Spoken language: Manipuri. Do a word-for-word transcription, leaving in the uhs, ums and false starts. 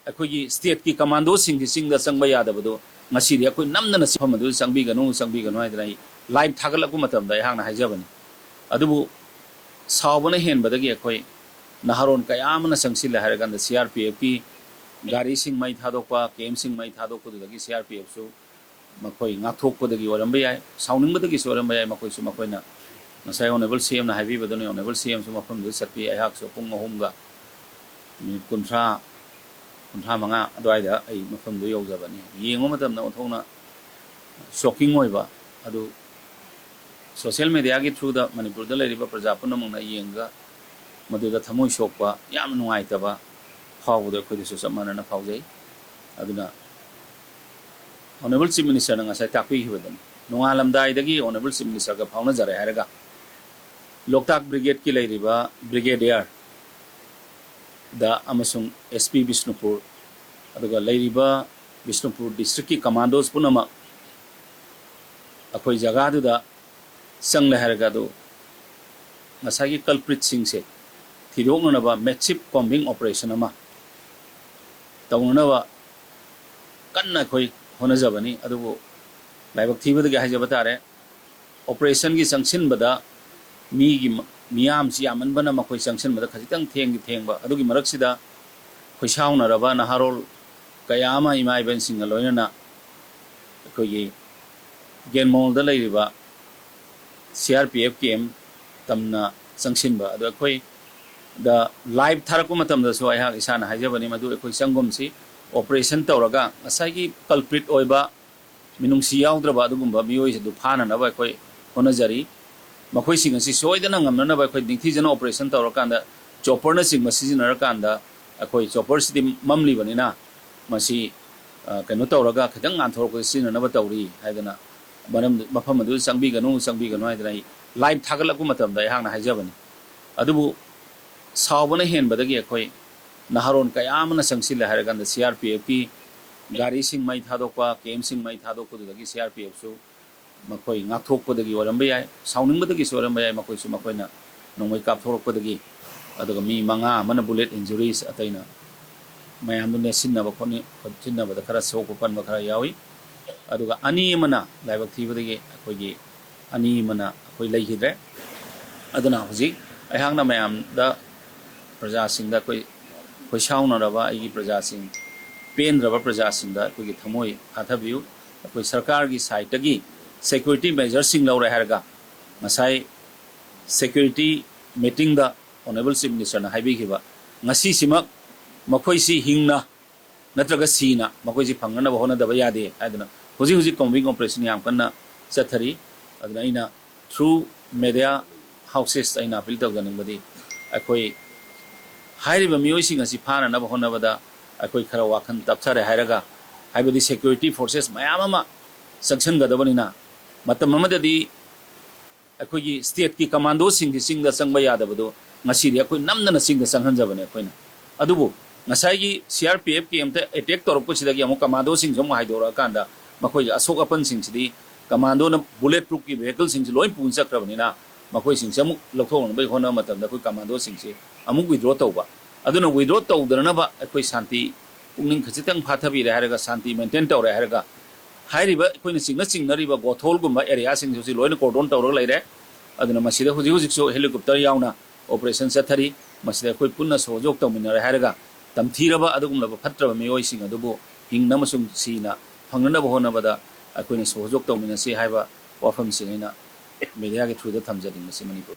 ꯑꯩꯈꯣꯏꯒꯤ ꯁ꯭ꯇꯦꯠꯀꯤ ꯀꯃꯥꯟꯗꯣꯁꯤꯡꯁꯤ ꯆꯤꯡꯗ ꯆꯪꯕ ꯌꯥꯗꯕꯗꯨ ꯉꯁꯤꯗꯤ ꯑꯩꯈꯣꯏ ꯅꯝꯗꯅ ꯃꯐꯝ ꯑꯗꯨꯗ ꯆꯪꯕꯤꯒꯅꯨ, ꯆꯪꯕꯤꯒꯅꯨ ꯍꯥꯏꯗꯅ ꯑꯩ ꯂꯥꯏꯚ ꯊꯥꯒꯠꯂꯛꯄ ꯃꯇꯝꯗ ꯑꯩꯍꯥꯛꯅ ꯍꯥꯏꯖꯕꯅꯤ꯫ ꯑꯗꯨꯕꯨ ꯁꯥꯎꯕꯅ ꯍꯦꯟꯕꯗꯒꯤ ꯑꯩꯈꯣꯏ ꯅꯍꯥꯔꯣꯟ ꯀꯌꯥ ꯑꯃꯅ ꯆꯪꯁꯤꯜꯂꯦ ꯍꯥꯏꯔꯀꯥꯟꯗ ꯁꯤ ꯑꯥꯔ ꯄꯤ ꯑꯦꯐꯀꯤ ꯒꯥꯔꯤꯁꯤꯡ ꯃꯩ ꯊꯥꯗꯣꯛꯄ, ꯀꯦꯝꯁꯤꯡ ꯃꯩ ꯊꯥꯗꯣꯛꯄꯗꯨꯗꯒꯤ ꯁꯤ ꯑꯥꯔ ꯄꯤ ꯑꯦꯐꯁꯨ ꯃꯈꯣꯏ ꯉꯥꯛꯊꯣꯛꯄꯗꯒꯤ ꯑꯣꯏꯔꯝꯕ ꯌꯥꯏ, ꯁꯥꯎꯅꯤꯡꯕꯗꯒꯤꯁꯨ ꯑꯣꯏꯔꯝꯕ ꯌꯥꯏ꯫ ꯃꯈꯣꯏꯁꯨ ꯃꯈꯣꯏꯅ ꯉꯁꯥꯏ ꯑꯣꯅꯦꯕꯜ ꯁꯤ ꯑꯦꯝꯅ ꯍꯥꯏꯕꯤꯕꯗꯨꯅꯤ, ꯑꯣꯅꯦꯕꯜ ꯁꯤ ꯑꯦꯝꯁꯨ ꯃꯐꯝꯗꯨꯗ ꯆꯠꯄꯤ꯫ ꯑꯩꯍꯥꯛꯁꯨ ꯄꯨꯡ ꯑꯍꯨꯝꯒ ꯃꯤꯅꯤꯠ ꯀꯨꯟꯊ꯭ꯔꯥ, ꯀꯨꯟꯊ꯭ꯔꯥ ꯃꯉꯥ ꯑꯗꯨꯋꯥꯏꯗ ꯑꯩ ꯃꯐꯝꯗꯨ ꯌꯧꯖꯕꯅꯤ꯫ ꯌꯦꯡꯕ ꯃꯇꯝꯗ ꯑꯣꯟꯊꯣꯛꯅ ꯁꯣꯛꯀꯤꯡ ꯑꯣꯏꯕ ꯑꯗꯨ ꯁꯣꯁꯤꯌꯦꯜ ꯃꯦꯗꯤꯌꯥꯒꯤ ꯊ꯭ꯔꯨꯗ ꯃꯅꯤꯄꯨꯔꯗ ꯂꯩꯔꯤꯕ ꯄ꯭ꯔꯖꯥ ꯄꯨꯝꯅꯃꯛꯅ ꯌꯦꯡꯉꯒ ꯃꯗꯨꯗ ꯊꯃꯣꯏ ꯁꯣꯛꯄ, ꯌꯥꯝꯅ ꯅꯨꯡꯉꯥꯏꯇꯕ ꯐꯥꯎꯕꯗꯣ ꯑꯩꯈꯣꯏꯗꯁꯨ ꯆꯞ ꯃꯥꯟꯅꯅ ꯐꯥꯎꯖꯩ꯫ ꯑꯗꯨꯅ ꯑꯣꯅꯦꯕꯜ ꯆꯤꯐ ꯃꯤꯅꯤꯁꯇꯔꯅ ꯉꯁꯥꯏ ꯇꯥꯛꯄꯤꯈꯤꯕꯗꯨꯅꯤ, ꯅꯣꯡꯉꯥꯜꯂꯝꯗꯥꯏꯗꯒꯤ ꯑꯣꯅꯦꯕꯜ ꯆꯤꯐ ꯃꯤꯅꯤꯁꯇꯔꯒ ꯐꯥꯎꯅꯖꯔꯦ ꯍꯥꯏꯔꯒ ꯂꯣꯛꯇꯥꯛ ꯕ꯭ꯔꯤꯒꯦꯗꯀꯤ ꯂꯩꯔꯤꯕ ꯕ꯭ꯔꯤꯒꯦꯗꯤꯌꯔ ꯗ ꯑꯃꯁꯨꯡ ꯑꯦꯁ ꯄꯤ ꯕꯤꯁꯅꯨꯄꯨꯔ, ꯑꯗꯨꯒ ꯂꯩꯔꯤꯕ ꯕꯤꯁꯅꯨꯄꯨꯔ ꯗꯤꯁꯇ꯭ꯔꯤꯛꯀꯤ ꯀꯃꯥꯟꯗꯣꯁ ꯄꯨꯝꯅꯃꯛ ꯑꯩꯈꯣꯏ ꯖꯒꯥꯗꯨꯗ ꯆꯪꯂꯦ ꯍꯥꯏꯔꯒ ꯑꯗꯨ ꯉꯁꯥꯏꯒꯤ ꯀꯜꯄ꯭ꯔꯤꯠꯁꯤꯡꯁꯦ ꯊꯤꯗꯣꯛꯅꯅꯕ ꯃꯦꯁꯤꯞ ꯀꯣꯝꯕꯤꯡ ꯑꯣꯄꯔꯦꯁꯟ ꯑꯃ ꯇꯧꯅꯅꯕ ꯀꯟꯅ ꯑꯩꯈꯣꯏ ꯍꯣꯠꯅꯖꯕꯅꯤ꯫ ꯑꯗꯨꯕꯨ ꯂꯥꯏꯕꯛ ꯊꯤꯕꯗꯒꯤ ꯍꯥꯏꯖꯕ ꯇꯥꯔꯦ, ꯑꯣꯄꯔꯦꯁꯟꯒꯤ ꯆꯪꯁꯤꯟꯕꯗ ꯃꯤꯒꯤ ꯃ-, ꯃꯤꯌꯥꯝꯁꯤ ꯌꯥꯝꯃꯟꯕꯅ ꯃꯈꯣꯏ ꯆꯪꯁꯤꯟꯕꯗ ꯈꯖꯤꯛꯇꯪ ꯊꯦꯡꯗꯤ ꯊꯦꯡꯕ꯫ ꯑꯗꯨꯒꯤ ꯃꯔꯛꯁꯤꯗ ꯈꯣꯏꯁꯥꯎꯅꯔꯕ ꯅꯍꯥꯔꯣꯜ ꯀꯌꯥ ꯑꯃ ꯏꯃꯥ ꯏꯕꯦꯟꯁꯤꯡꯒ ꯂꯣꯏꯅꯅ ꯑꯩꯈꯣꯏꯒꯤ ꯒꯦꯟꯃꯣꯜꯗ ꯂꯩꯔꯤꯕ ꯁꯤ ꯑꯥꯔ ꯄꯤ ꯑꯦꯐ ꯀꯦꯝ ꯇꯝꯅ ꯆꯪꯁꯤꯟꯕ ꯑꯗꯨ ꯑꯩꯈꯣꯏꯗ ꯂꯥꯏꯚ ꯊꯥꯔꯛꯄ ꯃꯇꯝꯗꯁꯨ ꯑꯩꯍꯥꯛ ꯏꯁꯥꯅ ꯍꯥꯏꯖꯕꯅꯤ, ꯃꯗꯨ ꯑꯩꯈꯣꯏ ꯆꯪꯒꯨꯝꯁꯤ꯫ ꯑꯣꯄꯔꯦꯁꯟ ꯇꯧꯔꯒ ꯉꯁꯥꯏꯒꯤ ꯀꯜꯄ꯭ꯔꯤꯠ ꯑꯣꯏꯕ, ꯃꯤꯅꯨꯡꯁꯤ ꯌꯥꯎꯗ꯭ꯔꯕ ꯑꯗꯨꯒꯨꯝꯕ ꯃꯤꯑꯣꯏꯁꯤꯡꯗꯨ ꯐꯥꯅꯅꯕ ꯑꯩꯈꯣꯏ ꯍꯣꯠꯅꯖꯔꯤ꯫ ꯃꯈꯣꯏꯁꯤꯡ ꯑꯁꯤ ꯁꯣꯏꯗꯅ ꯉꯝꯅꯅꯕ ꯑꯩꯈꯣꯏ ꯅꯤꯡꯊꯤꯖꯅ ꯑꯣꯄꯔꯦꯁꯟ ꯇꯧꯔꯀꯥꯟꯗ, ꯆꯣꯄꯔꯅꯆꯤꯡꯕ ꯁꯤꯖꯤꯟꯅꯔꯀꯥꯟꯗ, ꯑꯩꯈꯣꯏ ꯆꯣꯄꯔꯁꯤꯗꯤ ꯃꯝꯂꯤꯕꯅꯤꯅ ꯃꯁꯤ, ꯑ, ꯀꯩꯅꯣ ꯇꯧꯔꯒ ꯈꯤꯇꯪ ꯉꯥꯟꯊꯣꯔꯛꯄꯗ ꯁꯤꯖꯤꯟꯅꯅꯕ ꯇꯧꯔꯤ ꯍꯥꯏꯗꯅ ꯃꯔꯝ, ꯃꯐꯝ ꯑꯗꯨꯗ ꯆꯪꯕꯤꯒꯅꯨ, ꯆꯪꯕꯤꯒꯅꯨ ꯍꯥꯏꯗꯅ ꯑꯩ ꯂꯥꯏꯚ ꯊꯥꯒꯠꯂꯛꯄ ꯃꯇꯝꯗ ꯑꯩꯍꯥꯛꯅ ꯍꯥꯏꯖꯕꯅꯤ꯫ ꯑꯗꯨꯕꯨ ꯁꯥꯎꯕꯅ ꯍꯦꯟꯕꯗꯒꯤ ꯑꯩꯈꯣꯏ ꯅꯍꯥꯔꯣꯟ ꯀꯌꯥ ꯑꯃꯅ ꯆꯪꯁꯤꯜꯂꯦ ꯍꯥꯏꯔꯀꯥꯟꯗ ꯁꯤ ꯑꯥꯔ ꯄꯤ ꯑꯦꯐꯀꯤ ꯒꯥꯔꯤꯁꯤꯡ ꯃꯩ ꯊꯥꯗꯣꯛꯄ, ꯀꯦꯝꯁꯤꯡ ꯃꯩ ꯊꯥꯗꯣꯛꯄꯗꯨꯗꯒꯤ ꯁꯤ ꯑꯥꯔ ꯄꯤ ꯑꯦꯐꯁꯨ ꯃꯈꯣꯏ ꯉꯥꯛꯊꯣꯛꯄꯗꯒꯤ ꯑꯣꯏꯔꯝꯕ ꯌꯥꯏ, ꯁꯥꯎꯅꯤꯡꯕꯗꯒꯤꯁꯨ ꯑꯣꯏꯔꯝꯕ ꯌꯥꯏ꯫ ꯃꯈꯣꯏꯁꯨ ꯃꯈꯣꯏꯅ ꯅꯣꯡꯃꯩ ꯀꯥꯞꯊꯣꯔꯛꯄꯗꯒꯤ, ꯑꯗꯨꯒ ꯃꯤ ꯃꯉꯥ ꯑꯃꯅ ꯕꯨꯂꯦꯠ ꯏꯟꯖꯨꯔꯤꯁ, ꯑꯇꯩꯅ ꯃꯌꯥꯝꯗꯨ ꯅꯦꯠꯁꯤꯟꯅꯕ ꯈꯣꯠꯅꯤ-, ꯈꯣꯠꯆꯤꯟꯅꯕꯗ ꯈꯔ ꯁꯣꯛꯄ ꯄꯟꯕ ꯈꯔ ꯌꯥꯎꯏ꯫ ꯑꯗꯨꯒ ꯑꯅꯤ ꯑꯃꯅ ꯂꯥꯏꯕꯛ ꯊꯤꯕꯗꯒꯤ ꯑꯩꯈꯣꯏꯒꯤ ꯑꯅꯤ ꯑꯃꯅ ꯑꯩꯈꯣꯏ ꯂꯩꯈꯤꯗ꯭ꯔꯦ꯫ ꯑꯗꯨꯅ ꯍꯧꯖꯤꯛ ꯑꯩꯍꯥꯛꯅ ꯃꯌꯥꯝꯗ, ꯄ꯭ꯔꯖꯥꯁꯤꯡꯗ ꯑꯩꯈꯣꯏ, ꯑꯩꯈꯣꯏ ꯁꯥꯎꯅꯔꯕ ꯑꯩꯒꯤ ꯄ꯭ꯔꯖꯥꯁꯤꯡ, ꯄꯦꯟꯗ꯭ꯔꯕ ꯄ꯭ꯔꯖꯥꯁꯤꯡꯗ ꯑꯩꯈꯣꯏꯒꯤ ꯊꯃꯣꯏ ꯐꯥꯊꯕꯤꯌꯨ꯫ ꯑꯩꯈꯣꯏ ꯁꯔꯀꯥꯔꯒꯤ ꯁꯥꯏꯠꯇꯒꯤ ꯁꯦꯀ꯭ꯌꯨꯔꯤꯇꯤ ꯃꯦꯖꯔꯁꯤꯡ ꯂꯧꯔꯦ ꯍꯥꯏꯔꯒ, ꯉꯁꯥꯏ ꯁꯦꯀ꯭ꯌꯨꯔꯤꯇꯤ ꯃꯤꯇꯤꯡꯗ ꯑꯣꯅꯔꯦꯕꯜ ꯆꯤꯐ ꯃꯤꯅꯤꯁꯇꯔꯅ ꯍꯥꯏꯕꯤꯈꯤꯕ, ꯉꯁꯤꯁꯤꯃꯛ ꯃꯈꯣꯏꯁꯤ ꯍꯤꯡꯅ ꯅꯠꯇ꯭ꯔꯒ ꯁꯤꯅ ꯃꯈꯣꯏꯁꯤ ꯐꯪꯅꯅꯕ ꯍꯣꯠꯅꯗꯕ ꯌꯥꯗꯦ ꯍꯥꯏꯗꯨꯅ ꯍꯧꯖꯤꯛ ꯍꯧꯖꯤꯛ ꯀꯣꯝꯕꯤꯡ ꯑꯣꯄꯔꯦꯁꯟ ꯌꯥꯝ ꯀꯟꯅ ꯆꯠꯊꯔꯤ꯫ ꯑꯗꯨꯅ ꯑꯩꯅ through media houses ꯑꯩꯅ ꯑꯄꯤꯜ ꯇꯧꯖꯅꯤꯡꯕꯗꯤ, ꯑꯩꯈꯣꯏ ꯍꯥꯏꯔꯤꯕ ꯃꯤꯑꯣꯏꯁꯤꯡ ꯑꯁꯤ ꯐꯥꯅꯅꯕ ꯍꯣꯠꯅꯕꯗ ꯑꯩꯈꯣꯏ ꯈꯔ ꯋꯥꯈꯜ ꯇꯞꯊꯔꯦ ꯍꯥꯏꯔꯒ, ꯍꯥꯏꯕꯗꯤ ꯁꯦꯀ꯭ꯌꯨꯔꯤꯇꯤ ꯐꯣꯔꯁꯦꯁ ꯃꯌꯥꯝ ꯑꯃ ꯆꯪꯁꯤꯟꯒꯗꯕꯅꯤꯅ, ꯃꯇꯝ ꯑꯃꯗꯗꯤ ꯑꯩꯈꯣꯏꯒꯤ ꯁ꯭ꯇꯦꯠꯀꯤ ꯀꯃꯥꯟꯗꯣꯁꯤꯡꯁꯤ ꯆꯤꯡꯗ ꯆꯪꯕ ꯌꯥꯗꯕꯗꯣ ꯉꯁꯤꯗꯤ ꯑꯩꯈꯣꯏ ꯅꯝꯗꯅ ꯆꯤꯡꯗ ꯆꯪꯍꯟꯖꯕꯅꯦ ꯑꯩꯈꯣꯏꯅ꯫ ꯑꯗꯨꯕꯨ ꯉꯁꯥꯏꯒꯤ ꯁꯤ ꯑꯥꯔ ꯄꯤ ꯑꯦꯐ ꯀꯦꯝꯇ ꯑꯦꯇꯦꯛ ꯇꯧꯔꯛꯄꯁꯤꯗꯒꯤ ꯑꯃꯨꯛ ꯀꯃꯥꯟꯗꯣꯁꯤꯡꯁꯨ ꯑꯃꯨꯛ ꯍꯥꯏꯗꯣꯔꯛꯑꯀꯥꯟꯗ, ꯃꯈꯣꯏꯒꯤ ꯑꯁꯣꯛ ꯑꯄꯟꯁꯤꯡꯁꯤꯗꯤ ꯀꯃꯥꯟꯗꯣꯅ ꯕꯨꯂꯦꯠ ꯄ꯭ꯔꯨꯐꯀꯤ ꯚꯦꯍꯤꯀꯜꯁꯤꯡꯁꯤ ꯂꯣꯏ ꯄꯨꯅ ꯆꯠꯈ꯭ꯔꯕꯅꯤꯅ, ꯃꯈꯣꯏꯁꯤꯡꯁꯦ ꯑꯃꯨꯛ ꯂꯧꯊꯣꯛꯅꯕꯒꯤ ꯍꯣꯠꯅꯕ ꯃꯇꯝꯗ ꯑꯩꯈꯣꯏ ꯀꯃꯥꯟꯗꯣꯁꯤꯡꯁꯤ ꯑꯃꯨꯛ ꯋꯤꯗ꯭ꯔꯣ ꯇꯧꯕ꯫ ꯑꯗꯨꯅ ꯋꯤꯗ꯭ꯔꯣ ꯇꯧꯗꯅꯅꯕ ꯑꯩꯈꯣꯏ ꯁꯥꯟꯇꯤ, ꯄꯨꯛꯅꯤꯡ ꯈꯖꯤꯛꯇꯪ ꯐꯥꯊꯕꯤꯔꯦ ꯍꯥꯏꯔꯒ, ꯁꯥꯟꯇꯤ ꯃꯦꯟꯇꯦꯟ ꯇꯧꯔꯦ ꯍꯥꯏꯔꯒ, ꯍꯥꯏꯔꯤꯕ ꯑꯩꯈꯣꯏꯅ ꯆꯤꯡꯅ ꯆꯤꯡꯅꯔꯤꯕ ꯒꯣꯊꯣꯜꯒꯨꯝꯕ ꯑꯦꯔꯤꯌꯥꯁꯤꯡꯁꯤ ꯍꯧꯖꯤꯛ ꯂꯣꯏꯅ ꯀꯣꯔꯗꯣꯟ ꯇꯧꯔꯒ ꯂꯩꯔꯦ꯫ ꯑꯗꯨꯅ ꯃꯁꯤꯗ ꯍꯧꯖꯤꯛ ꯍꯧꯖꯤꯛꯁꯨ ꯍꯦꯂꯤꯀꯣꯞꯇꯔ ꯌꯥꯎꯅ ꯑꯣꯄꯔꯦꯁꯟ ꯆꯠꯊꯔꯤ꯫ ꯃꯁꯤꯗ ꯑꯩꯈꯣꯏ ꯄꯨꯟꯅ ꯁꯍꯣꯖꯣꯛ ꯇꯧꯃꯤꯟꯅꯔꯦ ꯍꯥꯏꯔꯒ, ꯇꯝꯊꯤꯔꯕ ꯑꯗꯨꯒꯨꯝꯂꯕ ꯐꯠꯇ꯭ꯔꯕ ꯃꯤꯑꯣꯏꯁꯤꯡ ꯑꯗꯨꯕꯨ ꯍꯤꯡꯅ ꯑꯃꯁꯨꯡ ꯁꯤꯅ ꯐꯪꯅꯅꯕ ꯍꯣꯠꯅꯕꯗ ꯑꯩꯈꯣꯏꯅ ꯁꯍꯣꯖꯣꯛ ꯇꯧꯃꯤꯟꯅꯁꯤ ꯍꯥꯏꯕ ꯋꯥꯐꯝꯁꯤꯡ ꯑꯩꯅ ꯃꯦꯗꯤꯌꯥꯒꯤ ꯊ꯭ꯔꯨꯗ ꯊꯝꯖꯅꯤꯡꯕꯁꯤ ꯃꯅꯤꯄꯨꯔ